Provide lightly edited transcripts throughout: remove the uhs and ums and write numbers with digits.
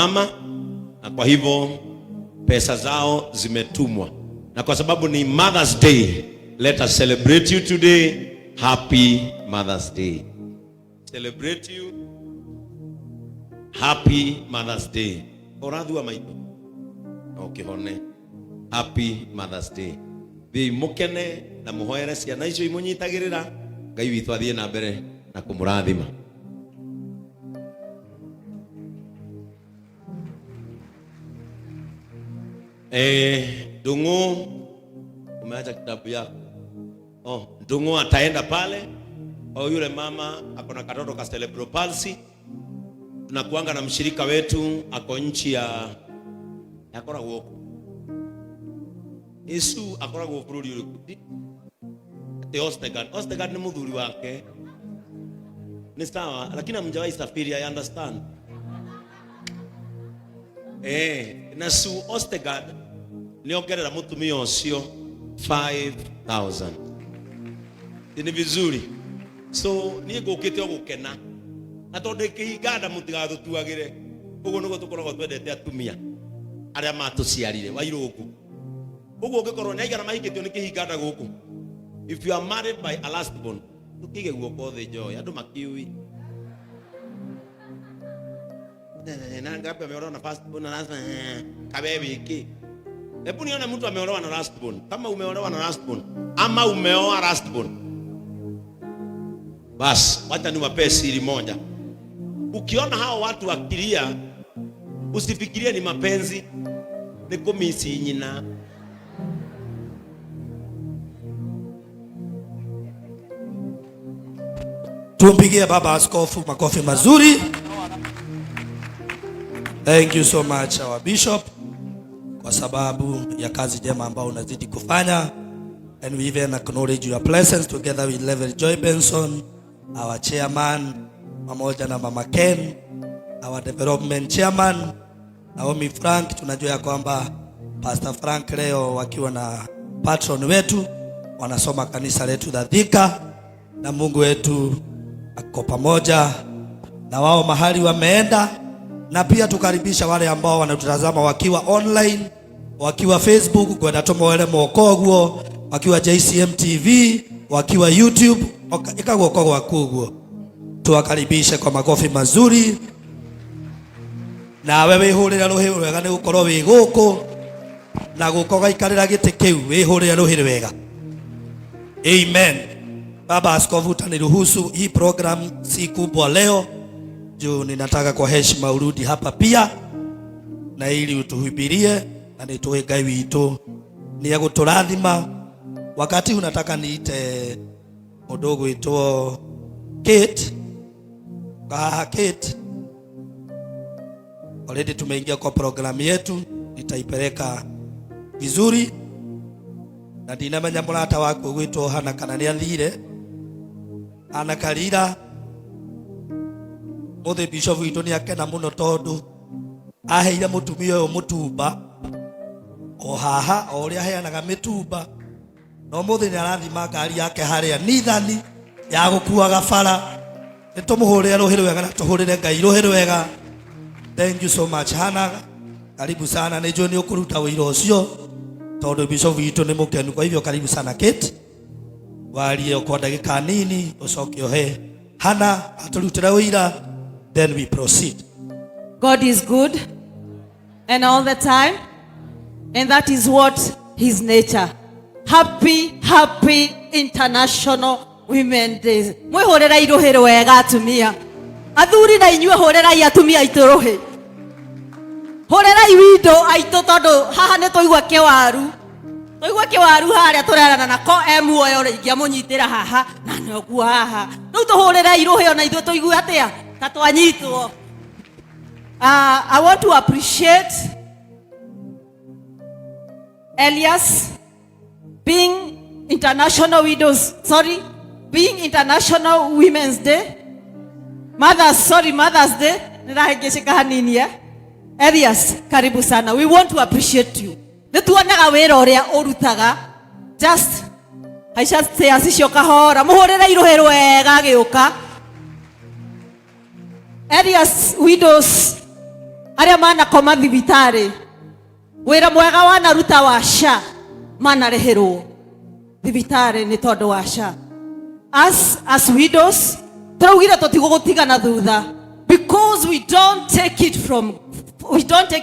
Mama, na kwa hivyo pesa zao zimetumwa, na kwa sababu ni Mother's Day, let us celebrate you today. Happy Mother's Day. Celebrate you. Happy Mother's Day. Ũrathua maitho na ũkĩhone. Happy Mother's Day. Thiĩi mũkene na mũhoere ciana icio imũnyitagĩrĩra. Ngai witũ athiĩ na mbere na kũmũrathima. Ndung'u umeacha kitabu yako. Oh, Ndung'u ataenda pale. Oh, yule mama ako na katoto ka cerebral palsy. Tunakuanga na mshirika wetu ako nchi ya akoragwo kũ? Isu akoragwo bũrũri ũrĩkũ? Ati Ostegaard. Ostegaard ni mũthuri wake. Ni sawa, lakini hamjawahi safiri, I understand. Na Sue Ostegaard niongerera mutumia ucio 5000. Ni vizuri. So niĩ ngũkĩte o gũkena. Na tondũ kĩhinga nda mũtigatũtuagĩre. Ũguo nĩguo tũkoragwo twendete atumia arĩa matũciarire Wairũngũ. Ũguo ũngĩkorwo nĩ aigana mahikĩtio nĩ kĩhinga nda gũkũ. If you are married by a last born, ndũkĩige guoko thĩ njoe, andũ makĩũĩ. Na ngapi ameolewa na first born na last born? Kawe wiki. Hebu nione mtu ameolewa na last born. Kama umeolewa na last born ama umeoa last born. Bas, wacha niwapee siri moja. Ukiona hao watu wakilia, usifikirie ni mapenzi, ni kumisi nyina. Tumpigie baba askofu makofi mazuri. Thank you so much our bishop kwa sababu ya kazi njema ambayo unazidi kufanya, and we even acknowledge your presence together with Reverend Joy Benson, our chairman, pamoja na Mama Ken, our development chairman, Naomi Frank. Tunajua ya kwamba Pastor Frank leo wakiwa na patron wetu wanasoma kanisa letu la Thika, na Mungu wetu ako pamoja na wao mahali wameenda, na pia tukaribisha wale ambao wanatutazama wakiwa online, wakiwa Facebook kwenda tumoere moko guo, wakiwa JCM TV, wakiwa YouTube, ika guoko gwaku uguo. Tuwakaribishe kwa makofi mazuri. Nawe wihurire ruhi rwega ni gukorwo wi guku na guka ũgaikarĩra gĩtĩ kĩu, wihurire ruhi rwega. Amen. Baba Askofu, utaniruhusu hii program si kubwa leo juu ninataka kwa heshima urudi hapa pia na ili utuhubirie na nituwe Ngai witũ ni agũtũrathima. Wakati unataka niite mũndũ ũgwĩtwo Kate. Haha Kate, already tumeingia kwa programu yetu, nitaipeleka vizuri na ndinamenya mũrata waku ũgwĩtwo Hana kana nĩ athire. Hana Karira mũthĩ bishop witũ nĩ akena mũno tondũ aheire mũtumia ũyũ mũtumba o haha o ũrĩa aheanaga mĩtumba, na ũmũthĩ nĩ arathima ngari yake harĩa Nithani ya gũkuaga bara. Nĩ tũmũhũrĩre rũhĩ rwega na tũhũrĩre Ngai rũhĩ rwega. Thank you so much Hana, karibu sana. Nĩ njũĩ nĩ ũkũruta wĩra ũcio tondũ bishop witũ nĩ mũkenu. Kwa hivyo karibu sana Kate, warie kwa ndagĩka nini ũcoke ũhe Hana atũrutĩre wĩira, then we proceed. God is good and all the time, and that is what his nature. Happy, happy International Women Day. Mwihũrĩrai rũhĩ rwega atumia. Athuri na inyuĩ hũrĩrai atumia aitũ rũhĩ. Hũrĩrai window aitũ tondũ haha nĩ tũigua kĩwaru. Tũigua kĩwaru harĩa tũrerana nako e muoyo rĩ ingĩamũnyitĩra haha na noguo haha. Rĩu tũhũrĩrei rũhĩ ona ithuĩ tũigue atĩa ta twanyitwo. I want to appreciate Elias being International Widows, sorry, being International Women's Day. Mothers, sorry, Mother's Day. Nĩrahĩngĩcĩka hanini, eh? Elias, karibu sana. We want to appreciate you. Nĩ tuonaga wĩra ũrĩa ũrutaga. Just haica stairs icio kahora. Mũhũrĩre irũhĩ rwega agĩũka. Elias Widows Arĩa manakoma thibitarĩ, wĩra mwega wanaruta wa SHA, manarĩhĩrwo thibitarĩ nĩ tondũ wa SHA. As widows tũraugire tũtigũgũtigana thutha because we don't take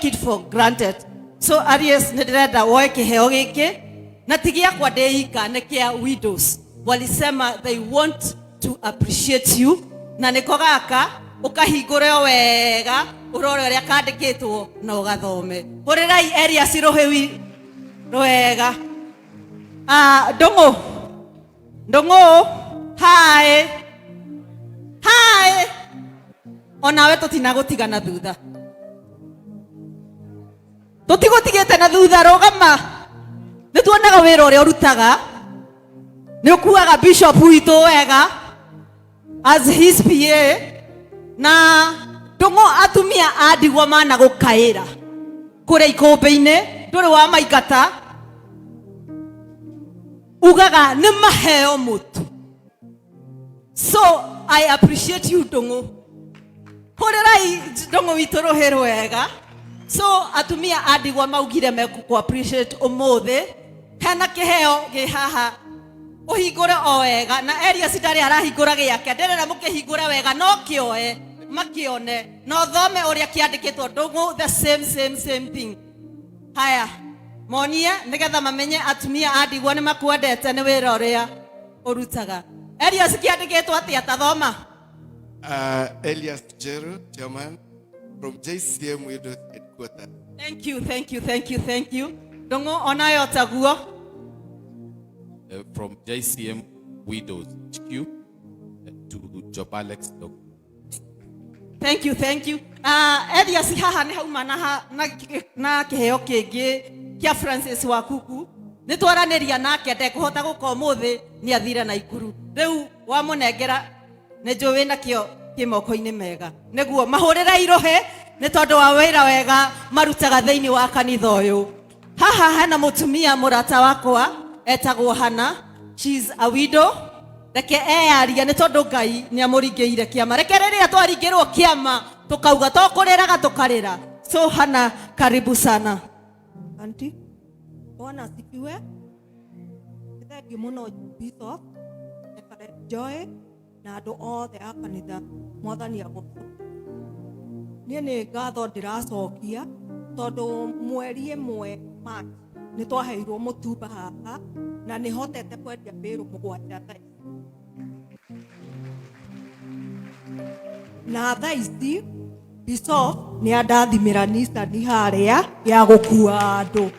it for granted. So Aries, nĩ ndĩrenda woe kĩheo gĩkĩ na ti gĩakwa ndĩika, nĩ kĩa widows. Walisema they want to appreciate you, na nĩko gaka ũkahingũre o wega, ũrore ũrĩa kandĩkĩtwo na ũgathome. Hũrĩrai Elias rũhĩ rwega. Ah, Ndũng'ũ, Ndũng'ũ, hi hi, onawe tũtinagũtigana thutha, tũtigũtigĩte na thutha. Rũgama, nĩ tuonaga wĩra ũrĩa ũrutaga, nĩ ũkuaga bishop witũ wega as his PA. Na Ndũng'ũ, atumia a ndigwa managũkaĩra kũrĩa ikũmbĩ-inĩ, ndũrĩ wa maingata, ugaga nĩ maheo mũtu. So I appreciate you, Ndũng'ũ. Hũrĩrai Ndũng'ũ witũ rũhĩ rwega. So atumia a ndigwa maugire mekũkũ appreciate ũmũthĩ. Hena kĩheo gĩ haha, ũhingũre o wega, na Elias ndarĩ arahingũra gĩake, ndĩrera mũkĩhingũre wega, no kĩoe makĩone na ũthome ũrĩa kĩandĩkĩtwo. Ndũng'ũ, the same same same thing. Haya, monie nĩgetha mamenye atumia a ndigwa nĩ makwendete nĩ wĩra ũrĩa ũrutaga. Elias, kĩandĩkĩtwo atĩa? Tathoma. Elias Jeru, chairman from JCM Widows Headquarters. Thank you, thank you, thank you, thank you. Ndũng'ũ, onayo taguo. From JCM Widows HQ to Job Alex Dog. Thank you, thank you. Elias, haha nĩ hauma na kĩheo kĩngĩ kĩa Francis wa Kuku. Nĩ twaranĩria nake, ndekũhota gũka ũmũthĩ, nĩ athire na ikuru. Rĩu wamũnengera, nĩ njũĩ wĩna kĩo kĩ moko-inĩ mega. Nĩguo mahũrĩre irohe nĩ tondũ wa wĩra wega marutaga thĩinĩ wa kanitha ũyũ. Haha hena mũtumia mũrata wakwa etagwo Hana. She's a widow. Reke eyaria nĩ tondũ Ngai nĩ amũringĩire kĩama. Reke rĩrĩa twaringĩrwo kĩama tũkauga to kũrĩraga tũkarĩra. So Hana, karibu sana. Auntie, Bwana asifiwe. Nĩ thengiũ mũno, Bishop, Reverend Joy na andũ othe a kanitha, Mwathani agocwo. Niĩ nĩ ngatho ndĩracokia tondũ mweri 1 March nĩ twaheirwo mũtumba haha na nĩ hotete kwendia mbĩrũ 7 thaa ici. Na thaa ici Bishop nĩ andathimĩra Nissan harĩa ya gũkua andũ.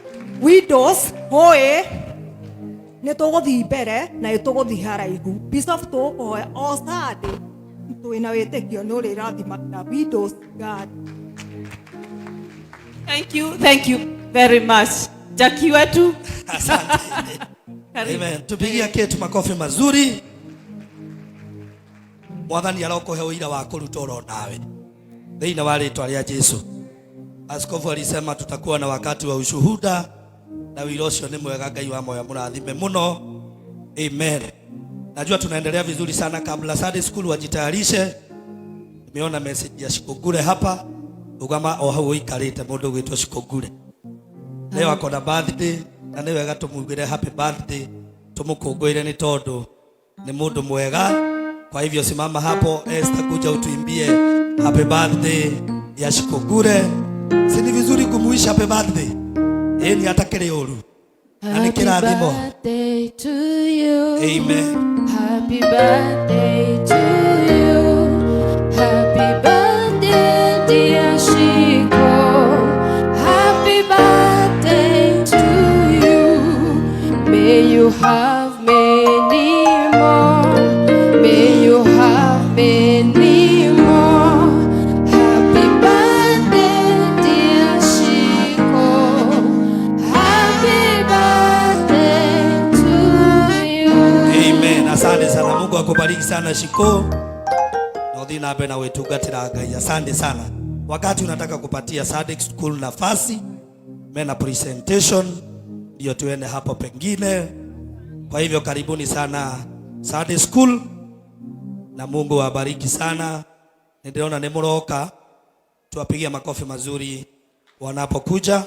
Widows hũĩ, nĩ tũgũthiĩ mbere na nĩ tũgũthiĩ haraihu. Bishop, tũgũkũhoya o Sunday, twĩna wĩtĩkio nĩ ũrĩrathimagĩra widows ngari. Thank you, thank you very much. Jackie wetu. Asante. Karibu. Amen. Tupigie Kate makofi mazuri. Mwathani arokuhe ũira wa kũruta oro nawe thĩinĩ wa rĩtwa rĩa Jesu. Askofu alisema tutakuwa na wakati wa ushuhuda na wĩra ũcio nĩ mwega. Ngai wa moyo mũrathime mũno. Amen. Najua tunaendelea vizuri sana. Kabla Sunday school wajitayarishe. Nimeona message ya Shikugure hapa. Ugama o hau ũikarĩte, mũndũ ũgwĩtwo Shikugure. Leo ako na birthday na nĩ wega tũmugĩre happy birthday, tũmũkũngũĩre nĩ tondũ nĩ mũndũ mwega. Kwa hivyo simama hapo Esther, kuja utuimbie happy birthday ya Shikugure. Si ni vizuri kumuisha happy birthday? Ĩni atakĩrĩ ũru na nĩ kĩrathimo. Birthday to you. Amen. Happy birthday to you. Happy birthday, dear Shiko. Happy birthday to you. May you have many more. May you have many more. Happy birthday, dear Shiko. Happy birthday to you. Amen. Asante sana. Mungu akubariki sana, Shiko. Na uthii na mbere na gwitungatira Ngai. Asante sana. Wakati unataka kupatia Sunday School nafasi mena presentation ndio tuende hapo pengine. Kwa hivyo karibuni sana Sunday School na Mungu awabariki sana. Nĩndĩrona nĩ mũroka. Tuwapigie makofi mazuri wanapokuja.